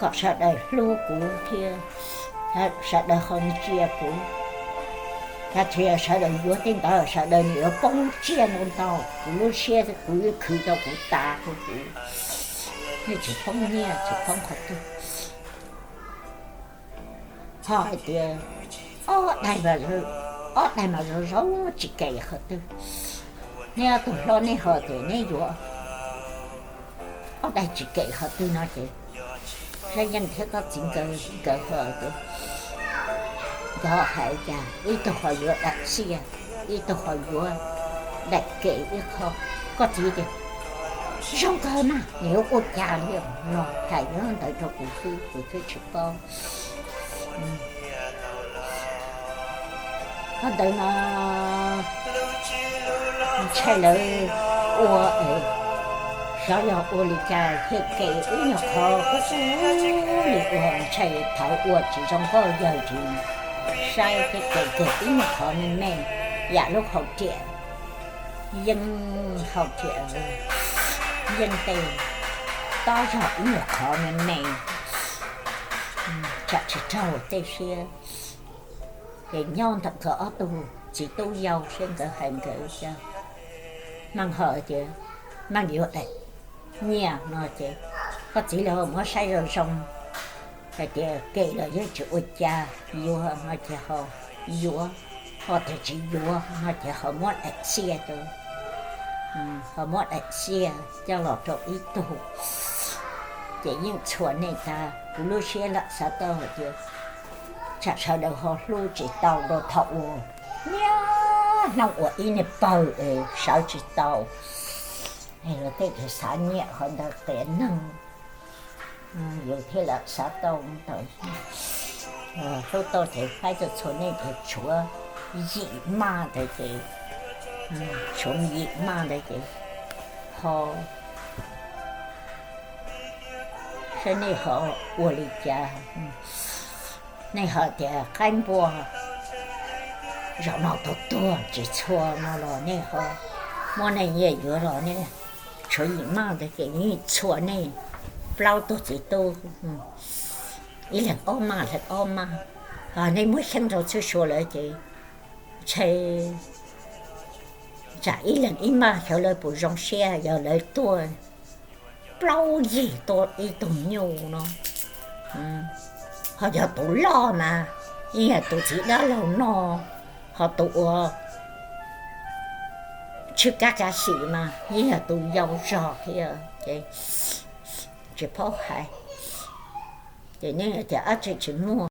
kom sawv daws hlub kuv thiab sawv daws ho ntsia kuv. Yog tsis yog sawv daws yuav tej ntawd sawv daws nws yuav poob tsiaj ntau ntau, kuv lub siab kuv yuav khwv tau kuv tas kuv, nej tsis poob nyiaj tsis poob qhov twg. Ho hais tias ob daim, ob daim mas zoo zoo tsis kem qhov twg. Nej ob tug hlob nej ho tias nej yuav ob daim tsis kem qhov twg no ces Saib Yeej thiab koj txiv nkawd ho tias, nkawd ho hais cas ib tug ho yuav daim xiaj, ib tug ho yuav daim kem ib qho. Koj txiv tias zoo kawg mas nws yuav ua cas li no, hais li ntawd rau kuv xwb kuv twb tsis paub. Qhov ntawd no ntshai lawv ua es xyov yog ua li cas thiaj kem ib nyuag qhov kub kub li ua ntshai thaum ua tsis zoo nkauj yawg tsis saib thiaj kem kiag ib nyuag qhov me me yam lub hau riam, yeej hau riam, yeej tej tob zog ib nyuag qhov me me, tsam tsis raug tej siab. Ces nyob ntawm nkawd ob tug txiv tub yau seb nkawd hais nkawd cas. Meej ho tias Meej yuav daim nyiaj no ces koj txiv lawv muab saib zoo zoo hais tias kem los yeej tsis ua cas, yuav no ces ho yuav, ho tias tsis yuav no ces ho muab daim xiaj rau, ho muab daim xiaj coj los rau ib tug. Ces yeej txhua nej tas, kuv lub siab lam xav tau hais tias tsam sawv daws ho hlub tsis tau rau thaum uas niaj hnub ua ib niag pawg es sawv tsis tau. Los tej tus xav nyiam qhov ntawd qias neeg, yus thiaj lam xav tau ntawd. Hlub tau ces faib tau txhua nej ces tshuav yim maj ntawd ces, tshuav yim maj ntawd ces ho saib nej ho ua li cas. Nej ho tias qaib npua zaum no tuag tuag tsis txhua no los nej ho muab nej nyiaj yuav los nej tshuav yim maj ntawd ces yeej txhua nej plaub tug txiv tub, ib leeg ob maj leeg ob maj, nej muab xyeeb rau txhua sua lawm ces ntshe tsam ib leeg ib maj xyov lawv puas zoo siab yog lawv tuaj plaub yig tuaj ib tug nyuj no. Ho yog tus loj mas yeej yog tus txiv dab laug no, ho tus uas tshwj kab kav xim mas yeej yog tus yau zog thiab ces tsis paub hais. Ces nej tias ab tsi tsis muaj